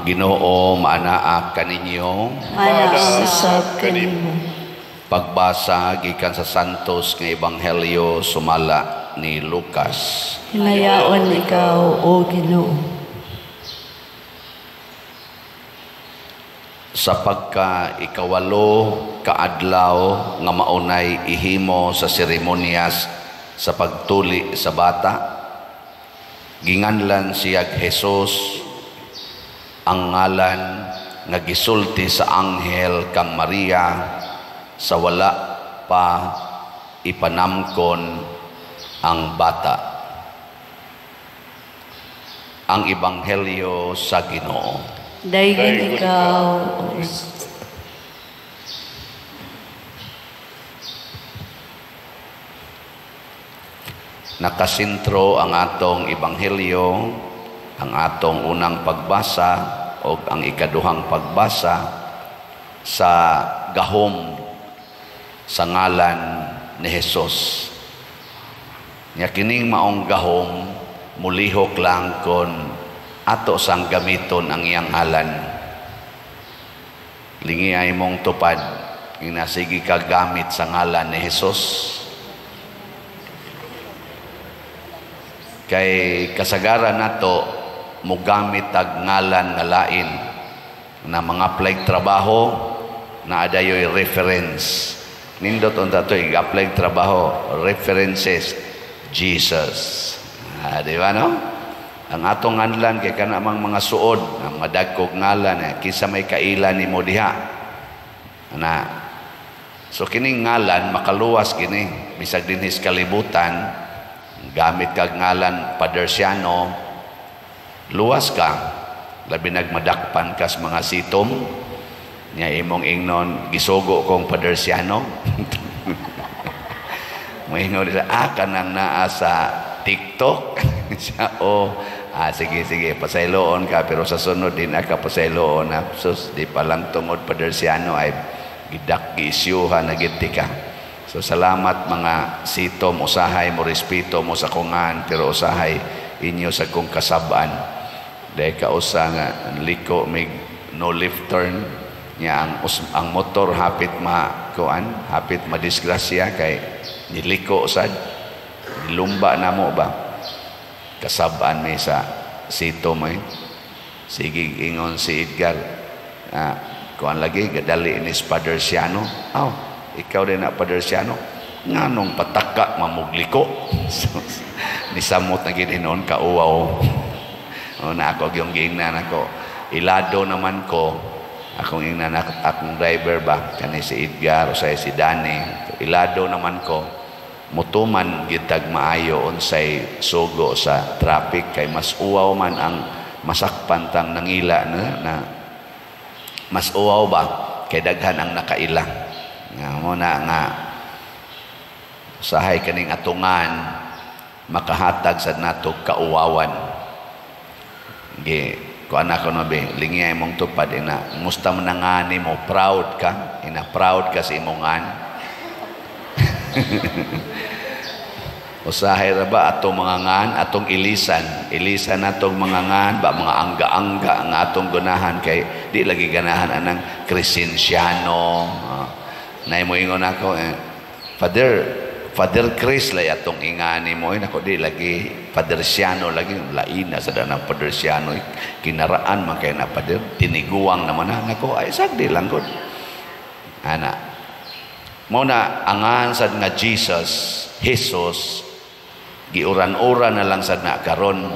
Ang Ginoo maanaa kaninyo. Maanaa usab kanimo. Pagbasa gikan sa Santos nga Ebanghelyo sumala ni Lucas. Himayaon ikaw, o Ginoo. Sa pagka ikawalo kaadlaw nga maunay ihimo sa seremonyas sa pagtuli sa bata, ginganlan siya Jesus ang ngalan nga gisulti sa anghel kang Maria sa wala pa ipanamkon ang bata. Ang Ebanghelyo sa Ginoo. Daygon ikaw, O Kristo. Nakasentro ang atong Ebanghelyo, ang atong unang pagbasa o ang ikaduhang pagbasa sa gahom sa ngalan ni Jesus. Nya kining maong gahom mulihok lang kon ato sang gamiton ang iyang ngalan. Lingi ay mong tupad inasigi ka gamit sa ngalan ni Jesus. Kay kasagaran nato mogamit ag ngalan nga lain na mga apply trabaho na adayoy reference. Nindot unta to i-apply trabaho, references Jesus. Ah, di ba no? Ang atong nganlan kay kana mang mga suod, ang madagkog ngalan eh, kinsa may kaila nimo diha. Ana. So kining ngalan makaluwas kini bisag dinhi sa kalibutan, gamit kag ngalan Paderciano, luwas ka. Labi nagmadakpan kas mga sitom nya imong ingnon gisugo kong Paderciano. Moingon nila, kanang naa sa TikTok. Siya, oh, sige, sige, pasayloon ka, pero sa sunod din ka pasayloon na. Sus, di pa lang tungod Paderciano ay gidak giisyuhan na giti ka. So salamat mga sitom, usahay mo respeto mo sa kungan, pero usahay inyo sa kong kasabaan. Dahil kausa nga liko mig no left turn niya ang motor hapit ma kuan, hapit madisgrasya kay niliko sad, nilumba na mo ba. Kasabaan may sa sito may. Sige ingon si Edgar, kuan lagi gadali ni Paderciano. Aw, ikaw din na Paderciano, nganong pataka mamugliko. Nisamot na gid hinon kauwaw. O na ako gyung giingnan ako. Ilado naman ko akong ingnan akong driver ba kani si Edgar o say si Danny. Ilado naman ko mutuman gitag maayo unsay sugo sa traffic kay mas uwaw man ang masakpan tang nangila na mas uwaw ba kay daghan ang nakaila. Nga mo na nga usahay kaning atungan makahatag sa nato kauwawan. Gi kuan ako no be lingi imong tupad ina musta man ngani mo, proud ka ina, proud ka sa imong ngan. Usahay ra ba atong mga ngan, atong ilisan, ilisan atong mga ngan ba mga angga-angga nga atong ganahan kay di lagi ganahan anang Crescenciano. Nay mo ingon ako Father Chris lay atong ingani mo, nako di lagi Paderciano lagi laina sa danang Paderciano kinaraan man kay na Father tiniguang naman na nako ay sagdi lang gud. Ana mo na angan sad nga Jesus, Jesus giuran-uran na lang sad na karon.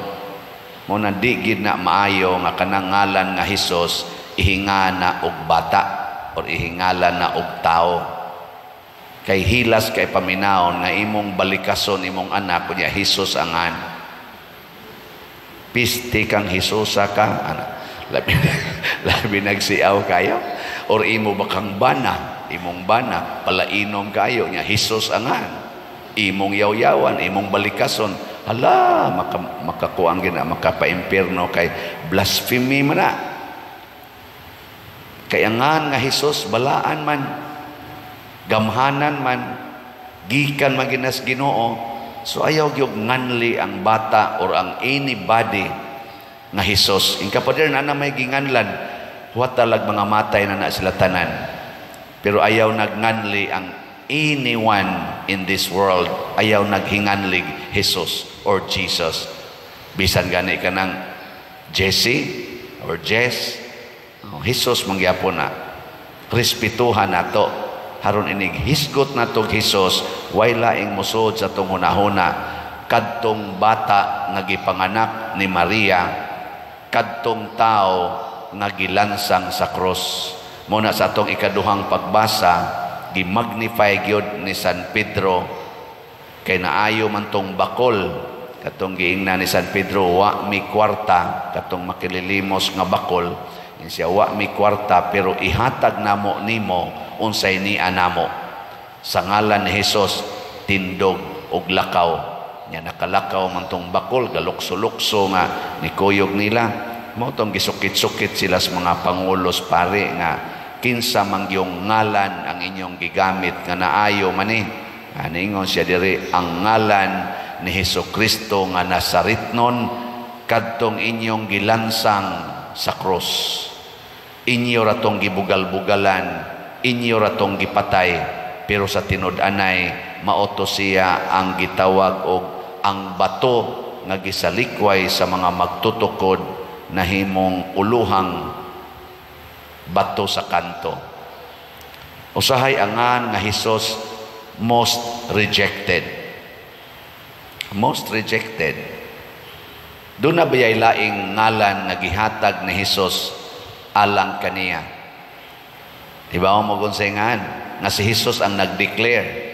Mo na di gid na maayo nga kanang ngalan nga Jesus ihingana og bata or ihingala na og tawo. Kay hilas kay paminawon nga imong balikason imong anak kunya Jesus angan. Piste kang Hesusa ka anak. Labi, labi nagsiaw kayo or imo ba kang bana, imong bana palainom kayo nya Jesus angan. Imong yawyawan, imong balikason, hala makakuang gina makapaimpierno kay blasphemy man na. Kay angan nga Jesus balaan man, gamhanan man, gikan man ginas Ginoo. So ayaw gyud nganli ang bata or ang anybody Nga Hesus. Inka pader na na may ginganlan, huwat talag mga matay na na sila tanan. Pero ayaw nagnganli ang anyone in this world, ayaw naghinganlig Jesus or Jesus. Bisan gani ka ng Jesse or Jess, oh, Jesus mangyapon na. Respetuhan nato. Haron inig hisgot nato Jesus, way laing musod sa atong hunahuna kadtong bata nga gipanganak ni Maria, kadtong tao nga gilansang sa krus. Muna sa atong ikaduhang pagbasa, gimagnify gyud ni San Pedro kay naayo man tong bakol katong giingna ni San Pedro, "Wa mi kwarta," katong makililimos nga bakol. Siya, "Wa mi kwarta, pero ihatag namo nimo unsay niya namo. Sa ngalan ni Hesus, tindog og lakaw." Nya nakalakaw man tong bakol, galukso-lukso nga nikuyog nila. Mao tong gisukit-sukit sila sa mga pangulos pare nga kinsa man yung ngalan ang inyong gigamit nga naayo man ni. Aningon siya diri, ang ngalan ni Hesus Kristo nga Nazaretnon, kadtong inyong gilansang sa krus. Inyo ra tong gibugal-bugalan, inyo ra tong gipatay, pero sa tinud-anay mao to siya ang gitawag og ang bato nga gisalikway sa mga magtutukod, nahimong uluhang bato sa kanto. Usahay angan nga Hesus most rejected. Most rejected. Doon na bayay laing ngalan nga gihatag ni Hesus alang kaniya? Di ba mo nga nga si Hesus ang nag-declare?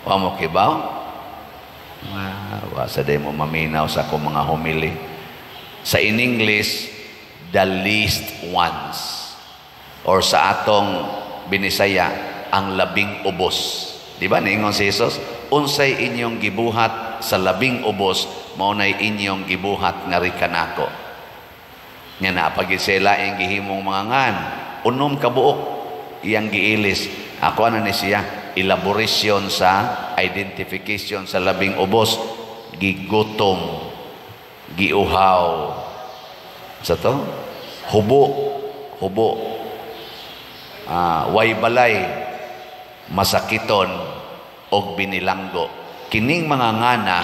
Wa mo kibaw? Wa sa mo maminaw sa akong mga homily. Sa in English, "the least ones." Or sa atong Binisaya, ang labing ubos. Di ba niingon si Jesus, "Unsay inyong gibuhat sa labing ubos, mao nay inyong gibuhat ngari kanako"? Nya naa pa gyud sila ang gihimong mga ngan, 6 ka buok iyang giilis. Ako ana ni siya elaboration sa identification sa labing ubos: gigutom, giuhaw, sa to hubo hubo, way balay, masakiton og binilanggo. Kining mga ngana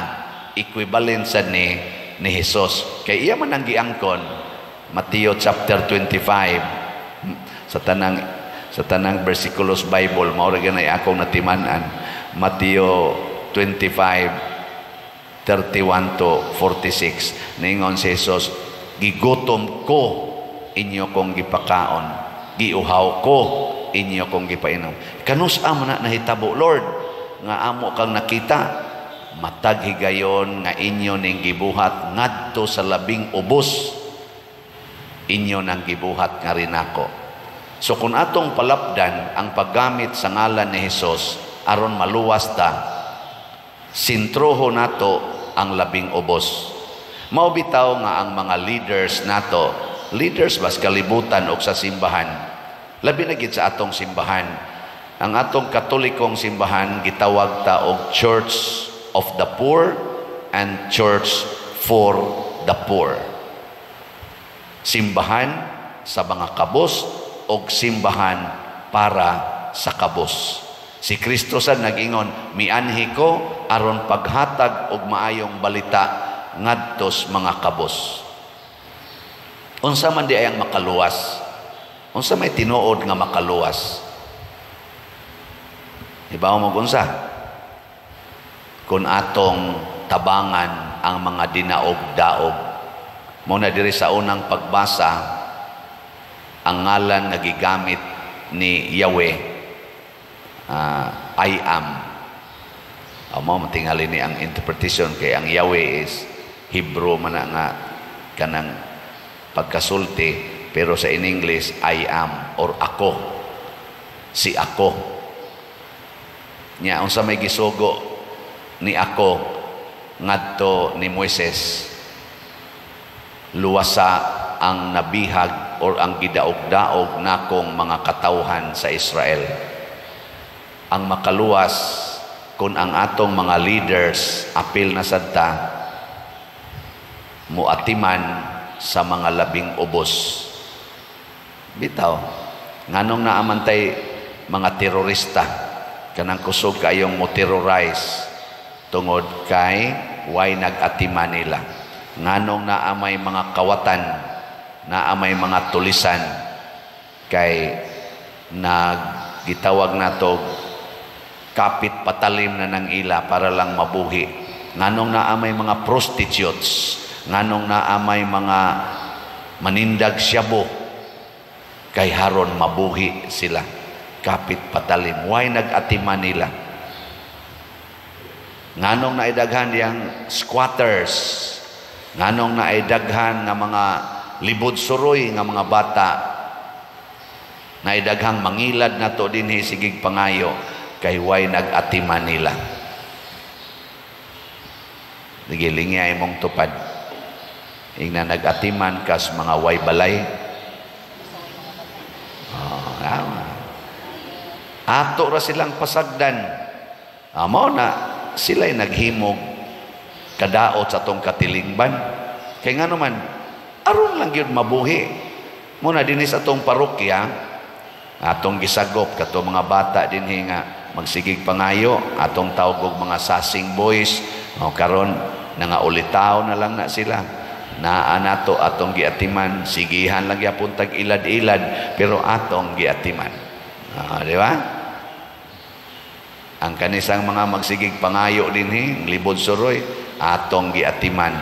equivalent sa ni Jesus kay iya man ang giangkon. Mateo chapter 25, sa tanang versikulos Bible, mao ra ganay akong natiman-an, Mateo 25 31 to 46. Ningon si Jesus, "Gigutom ko, inyo kong gipakaon. Giuhaw ko, inyo kong gipainom." "Kanus-a man na nahitabo, Lord, nga amo kang nakita?" "Matag higayon nga inyo ning gibuhat ngadto sa labing ubos, inyo nang gibuhat nga rinako." So kung atong palapdan ang paggamit sa ngalan ni Hesus aron maluwas ta, sintroho nato ang labing ubos. Mao bitaw nga ang mga leaders nato, leaders bas kalibutan og sa simbahan, labi na gid sa atong simbahan. Ang atong Katolikong simbahan gitawag ta og Church of the Poor and Church for the Poor. Simbahan sa mga kabos og simbahan para sa kabos. Si Kristo sad nag-ingon, "Mianhi ko aron paghatag og maayong balita ngadtos mga kabos." Unsa man di ay ang makaluwas? Unsa may tinuod nga makaluwas? Ibaw mo unsa? Kung atong tabangan ang mga dinaog-daog. Mao na diri sa unang pagbasa, ang ngalan nga gigamit ni Yahweh, "I am." Mao matingali ni ang interpretation kay ang Yahweh is Hebrew man na nga kanang pagkasulti, pero sa in English, "I am" or "ako", si "ako". Nya unsa may gisugo ni "ako" ngadto ni Moises? "Luwasa ang nabihag or ang gidaog-daog nakong mga katawhan sa Israel." Ang makaluwas, kung ang atong mga leaders, apil na sad ta. Muatiman sa mga labing ubos. Bitaw, nganong naamantay mga terorista, kanang kusog kayong mo terrorize, tungod kay way nag-atiman nila. Nganong naamay mga kawatan, naamay mga tulisan, kay naggitawag nato kapit patalim na ng ila para lang mabuhi. Nganong naamay mga prostitutes, nganong naamay mga manindag syabo, kay haron mabuhi sila. Kapit patalim, way nag-atiman nila. Nganong naidaghan diyang squatters, nganong naidaghan nga mga libod suroy nga mga bata, naidaghang mangilad na to dinhi sigig pangayo, kay way nag-atiman nila. Sige, lingya imong tupad. Ingna nag-atiman kas mga way balay. Oh, tama. Ato ra silang pasagdan. Mao na sila'y naghimog kadaot sa atong katilingban. Kay nga naman, aron lang gyud mabuhi. Muna dinhi sa atong parokya, atong gisagop kato mga bata dinhi nga magsigig pangayo, atong tawag og mga sasing boys. O karon nangaulitaw na lang na sila. Naa nato atong giatiman, sigihan lang gyapon tag ilad-ilad, pero atong giatiman. Di ba? Ang kanisang mga magsigig pangayo dinhi, libod suroy, atong giatiman.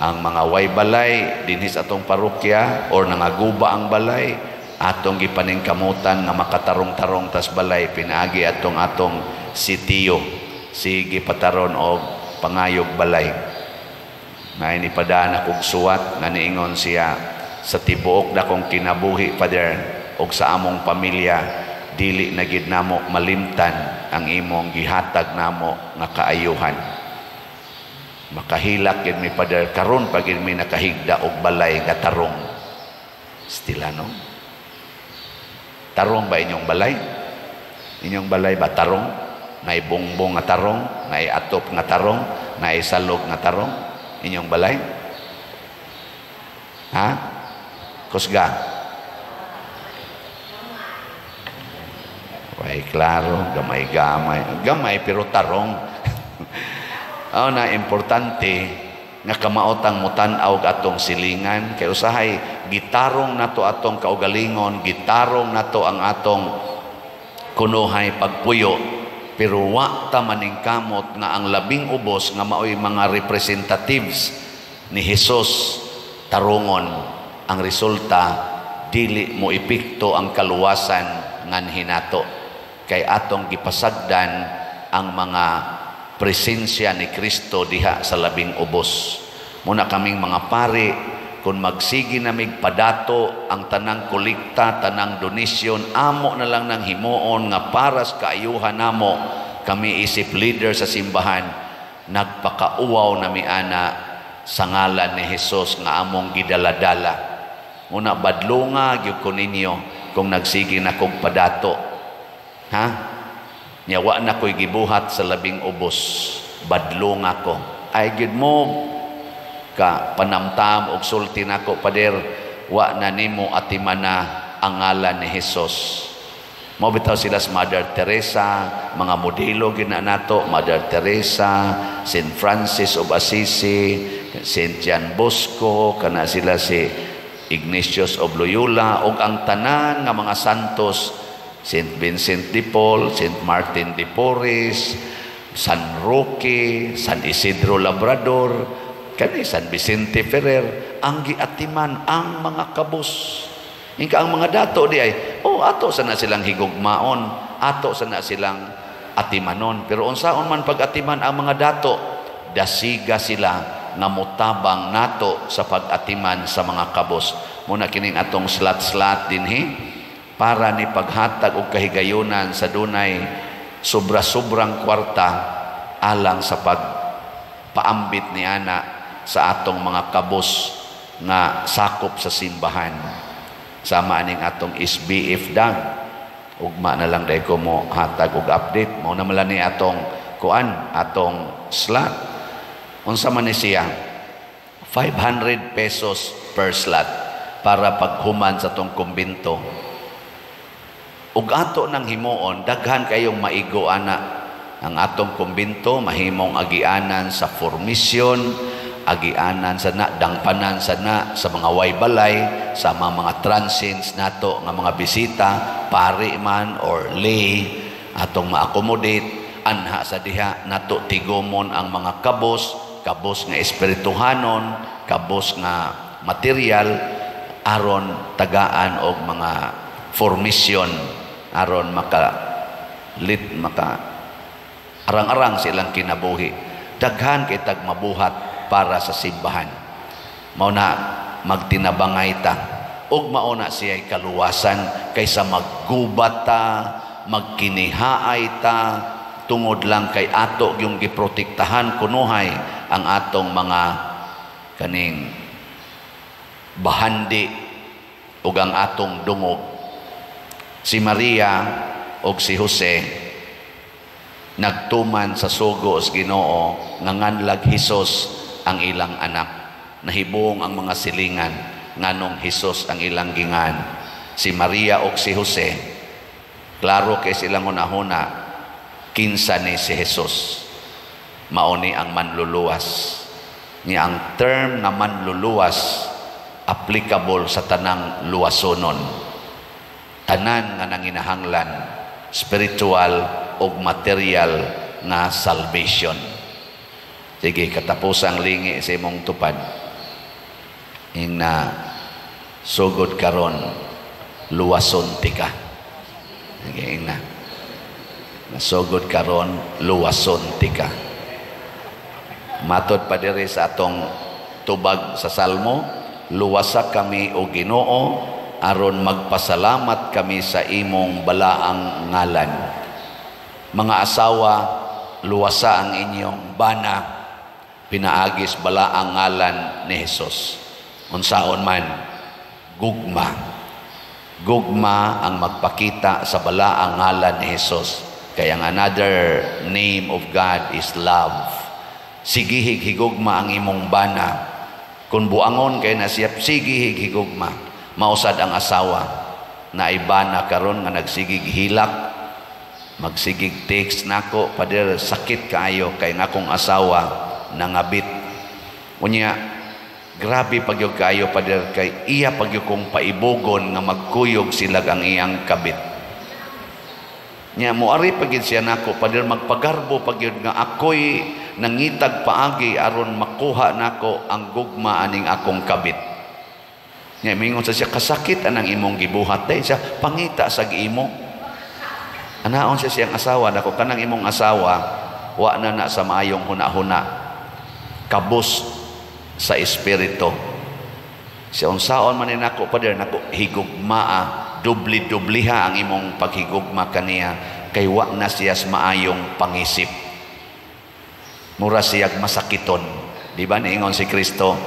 Ang mga way balay dinhi sa atong parokya or nangaguba ang balay, atong gipaningkamutan nga makatarong-tarong tas balay pinaagi atong atong sitiyo, sige pataron og pangayog balay. May nipadaan akong suwat nga niingon siya, sa tibuok dakong kinabuhi, Father, og sa among pamilya, dili na gid namo malimtan ang imong gihatag namo nga kaayuhan. Makahilak gid mi, Father, karon pa gid mi nakahigda og balay nga tarong. Stila, no? Tarong ba inyong balay? Inyong balay ba tarong? Naay bongbong nga tarong, naay atop nga tarong, naay salog nga tarong? Inyong balay? Ha? Kusga? Ay, klaro, gamay-gamay. Gamay pero tarong. Oh, na importante nga kamaotang mutan-aw atong silingan kay usahay gitarong nato atong kaugalingon, gitarong nato ang atong kunuhay pagpuyo, pero wa ta maningkamot nga ang labing ubos nga maoy mga representatives ni Hesus tarungon. Ang resulta, dili mo epekto ang kaluwasan nganhi nato, kay atong gipasagdan ang mga presensya ni Kristo diha sa labing ubos. Muna kaming mga pari, kung magsigi namig padato ang tanang kolekta, tanang donasyon, amo na lang nang himuon nga paras kaayuhan namo, kami isip leader sa simbahan, nagpakauwaw nami ana sa ngalan ni Hesus nga among gidaladala. Muna badlonga gyud ko ninyo kung nagsigi na kog padato. Ha? Nya wa na ko'y gibuhat sa labing ubos, badlonga ko. Ay gyud mo ka panamtam og sulti nako, Pader, wa na nimo atimana ang ngalan ni Hesus. Mao bitaw sila sa Mother Teresa, mga modelo gyud na nato, Mother Teresa, Saint Francis of Assisi, Saint John Bosco, kana sila si Ignatius of Loyola, ug ang tanan nga mga santos, Saint Vincent de Paul, Saint Martin de Porres, San Roque, San Isidro Labrador, kani San Vicente Ferrer, ang giatiman ang mga kabus. Ingka ang mga dato di ay, oh, ato sana silang higugmaon, ato sana silang atimanon. Pero unsaon man pag-atiman ang mga dato, dasiga sila nga motabang nato sa pag-atiman sa mga kabos. Muna kining atong slat-slat dinhi para ni paghatag og kahigayunan sa dunay sobra-sobrang kwarta alang sa pagpaambit ni ana sa atong mga kabos nga sakop sa simbahan. Sama aning atong SBF dag. Ugma na lang dahil ko mo hatag og update. Mao na man ni atong kuan, atong slot. Unsa man ni siya? 500 pesos per slot para paghuman sa tong kumbinto. Ug ato nang himuon, daghan kayong maigo ana. Ang atong kumbinto mahimong agianan sa formisyon, agianan sa na, dangpanan sa na, sa mga way balay, sa mga transients nato nga mga bisita, pari man or lay, atong ma-accommodate anha sa diha nato tigumon ang mga kabos, kabos nga espirituhanon, kabos nga material, aron tagaan og mga formisyon, aron maka lit maka arang-arang silang kinabuhi. Daghan kay tag mabuhat para sa simbahan. Mao na magtinabangay ta ug mao na siya'y kaluwasan kaysa maggubat ta, magkinihaay ta tungod lang kay ato yung giprotektahan kunuhay ang atong mga kaning bahandi ug ang atong dungog. Si Maria ug si Jose nagtuman sa sugo sa Ginoo nga nganlag Hesus ang ilang anak. Nahibong ang mga silingan nganong Hesus ang ilang gingan. Si Maria ug si Jose, klaro kay silang hunahuna kinsa ni si Hesus. Mao ni ang manluluwas. Ni ang term nga manluluwas applicable sa tanang luwasonon. Tanan nga nanginahanglan spiritual ug material nga salvation. Sige, katapusang lingi sa imong tupad. Ing na sugod karon, luwason tika. Sige, ing na. Nasugod karon, luwason tika. Matod pa diri sa atong tubag sa Salmo, luwasa kami o Ginoo aron magpasalamat kami sa imong balaang ngalan. Mga asawa, luwasa ang inyong bana pinaagis balaang ngalan ni Hesus. Unsaon man, gugma. Gugma ang magpakita sa balaang ngalan ni Hesus. Kaya ang another name of God is love. Sigihig higugma ang imong bana. Kung buangon kay na siya, sigihig higugma. Mausad ang asawa na ibana karon nga nagsigig hilak, magsigig text nako, "Pader, sakit kaayo kay nga akong asawa nangabit. Unya grabe pagyud kaayo, pader, kay iya pagyud kong paibugon nga magkuyog sila ang iyang kabit." Nya moari pagid siya nako, "Pader, magpagarbo pagyud nga ako'y nangitag paagi aron makuha nako ang gugma aning akong kabit." Nya mingon sa siya, "Kasakit anang imong gibuhat day." Siya, "Pangita sa imo." Anaon siya siyang asawa nako, "Kanang imong asawa wa na na sa maayong huna-huna. Kabos sa espiritu." Siya, "Unsaon man ni nako, pader?" Nako, higugmaa, dubli-dubliha ang imong paghigugma kaniya kay wa na siya sa maayong pangisip. Mura siyag masakiton. Di ba niingon si Kristo,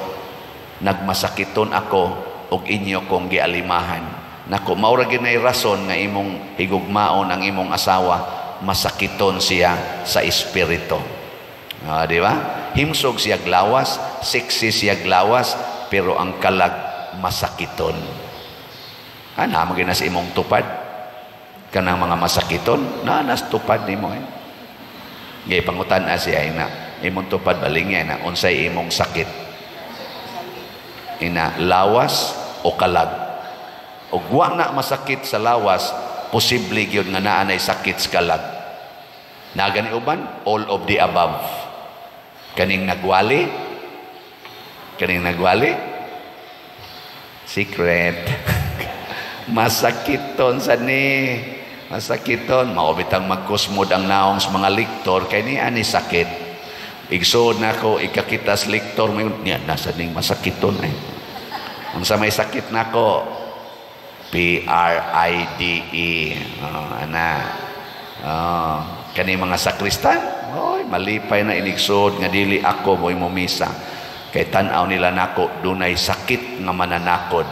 "Nagmasakiton ako ug inyo kong gialimahan"? Nako, mao ra gyud rason nga imong higugmaon ang imong asawa, masakiton siya sa espiritu. Di ba? Himsog siya lawas, sexy siya lawas, pero ang kalag masakiton. Ana mo sa imong tupad. Kanang mga masakiton, na nas tupad nimo eh. Gay pangutan na siya ina, imong tupad balingya na unsay imong sakit. Ina lawas o kalag. Og wa na masakit sa lawas, posible gyud nga naa nay sakit sa kalag. Nagani uban, all of the above. Kaning nagwali, kaning nagwali, secret. Masakiton sa ni. Masakiton. Mao bitang magkusmod ang naong sa mga liktor, kay ni ani sakit. Igsood na ako, ikakitas liktor, may niya, nasa ning masakiton ay. Unsa may sakit nako? Pride. Oh, ana. Oh, kani mga sakristan, oy, malipay na inigsood nga dili ako mo'y mumisa. Kay tan-aw nila nako dunay sakit nga mananakod.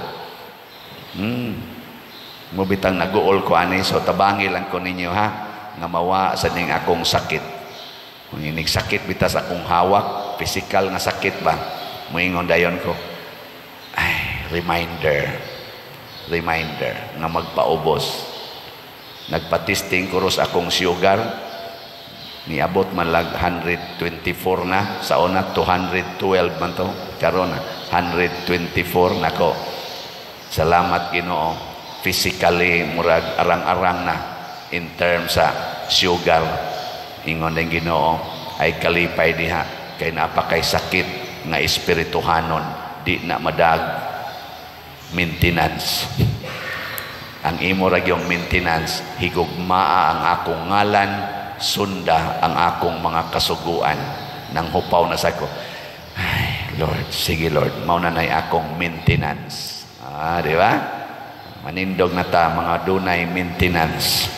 Mubitang naguol ko ani, so tabangi lang ko ninyo ha nga mawa sa ning akong sakit. Kung inig sakit bitas akong hawak, physical nga sakit ba? Moingon dayon ko, ay, reminder, reminder nga magpaubos. Nagpa-testing ko ros akong sugar, niabot man lag 124 na. Sa una 212 man to, karon 124 nako. Salamat, Ginoo, physically murag arang-arang na in terms sa sugar. Ingon ng Ginoo, ay kalipay diha kay napakay sakit nga espirituhanon, di na madag maintenance. Ang imo ra gyung maintenance, higugmaa ang akong ngalan, sunda ang akong mga kasuguan. Nang hupaw na sa ko, ay Lord, sige Lord, mao na nay akong maintenance. Ah, di ba? Manindog na ta mga dunay maintenance.